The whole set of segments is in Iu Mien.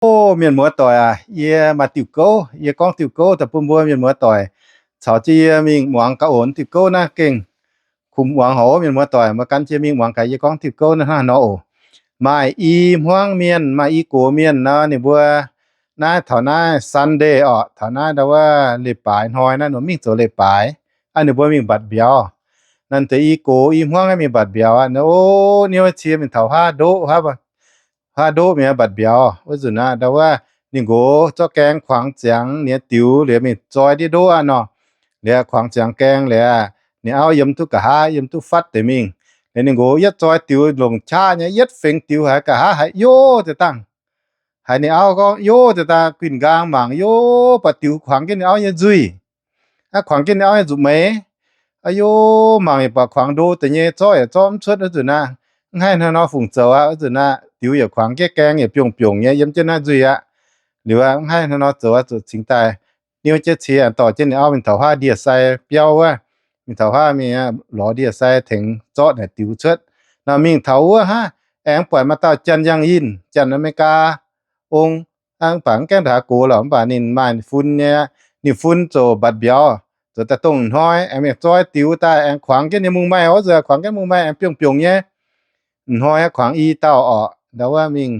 O mienh muoz-doic aac, yie maaih diuh gouv, yie gorngv diuh gouv daaih bun mbuo mienh muoz-doic caux jienv yie mingh muangx gaax oc. Diuh gouv naaiv gengh kumx muangx haic, mienh muoz-doic, mbuo gan jienv mingh muangx gaax yie gorngv diuh gouv naaiv hnangv haaix nor oc. Maaih i hmuangv mienh, maaih i gox mienh nor, ninh mbuo naaiv taux naaiv Sunday orqc, taux naaiv ndau wuov leiz-baaix hnoi naaiv nor mingh zoux leiz-baaix aqv. Ninh mbuo mingh mbatc mbiauz. Naaiv deix i gox i hmuangv mingh mbatc mbiauz aqv. O, niouv cie mingh taux huaav ndoqv, huaav ndoqv mingh mbatc mbiauz. Wuov nzunc aqv, ndau wuov ninh nqox zorqv gaeng kuangx ziangx ninh nyei diux liuz mingh zoi ndiev ndoqv aqv nor. Liuz kuangx ziangx gaeng liuz, ninh auv yiem duqv nqa'haav, yiem duqv fatv deix mingh. Liuz ninh nqox yietv zoi diux longc qaqv nyei, yietv fengx diux haiz nqa'haav haiz yoh deix dangh. Haiz ninh auv gorngv yoh deix dangh, guinh nqaang mangc yoh, baac diux kuangx jienv ninh auv nyei nzuih. Aqv, kuangx jienv ninh auv nyei nzuqc meix. A'yoh, mangc yaac baac kuangx ndo deix nyei, zorqv yaac zorqv mv cuotv wuov nzunc aqv. Mv haih hnangv nor fungc zoux aqv. Wuov nzunc aqv, diux yaac kuangx jienv, gaeng yaac biongh biongc nyei yiem jienv naaiv nzuih aqv. Liuz aqv, mv haih hnangv nor zoux aqv, zuqc cingx daaih niouv jienv cie dorh jienv ninh auv mingh taux huaav ndie-sai biauv wuov, mingh taux huaav mingh lorz ndie-sai tengx zorqv naaic diux cuotv. Nor mingh taux wuov hnangv, aengx buatc maaih dauh janx yangh yinh, janx Aa^me^li^gaa ong, mv baac mv gaengh ndongc haaix gox lorqc, mv baac ninh maaih fun nyei, ninh fun zoux mbatc mbiauz, zoux daaih dongh hnoi aengx mingh zoi diux daaih aengx kuangx jienv nyei mungh maih oc, zuqc kuangx jienv mungh maih aengx biongh biongc nyei. Hnoi aqv, kuangx i dauh orqc, ndau wuov mingh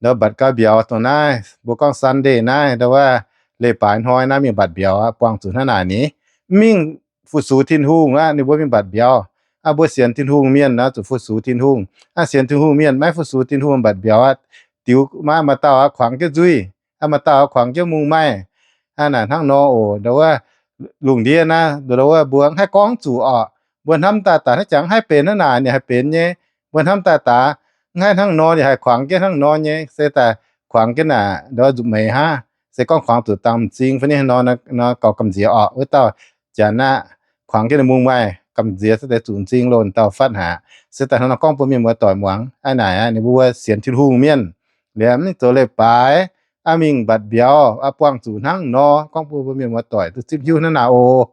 ndau mbatc gau mbiauz dongh naaiv, mbuo gorngv Sunday naaiv, ndau wuov leiz-baaix hnoi naaiv mingh mbatc mbiauz aqv. Buangh zuqc hnangv naaic ni, mv mingh fu-sux Tin-Hungh aqv. Ninh mbuo mingh mbatc mbiauz aqv. Mbuo sienx Tin-Hungh mienh nor zuqc fu-sux Tin-Hungh aqv. Sienx Tin-Hungh mienh maiv fu-sux Tin-Hungh mbatc mbiauz aqv. Diux maaih, maaih dauh aqv kuangx jienv nzuih, maaih dauh aqv kuangx jienv mungh maih. Hnangv naaic hnangv nor oc, ndau wuov lungh ndiev naaiv, ndau wuov mbuo mv haih gorngv zuqc orqc. Mbuo hnamv daaih daaih hnangv jangx mv haih benx hnangv naaic ninh haih benx nyei. Mbuo hnamv daaih daaih mv haih hnangv nor ninh haih kuangx jienv hnangv nor nyei, se daaih kuangx jienv naaic ndau wuov nzuqc meix hnangv. Se gorngv kuangx zuqc dangx m'zing fai ni hnangv nor, nor gauh gamh nziex orqc. Wuov dauh janx aqv, kuangx jienv ninh mungh maih gamh nziex, se deix zuqc m'zing loh dauh fatv haic. Se daaih hnangv nor gorngv bun mienh muoz-doic muangx aqv. Naaic aqv, ninh mbuo sienx Tin-Hungh mienh liemh mv zoux leiz-baaix aqv, mingh mbatc mbiauz aqv, buangh zuqc hnangv nor, gorngv bun mbuo mienh muoz-doic duqv zipv hiuv hnangv naaic oc.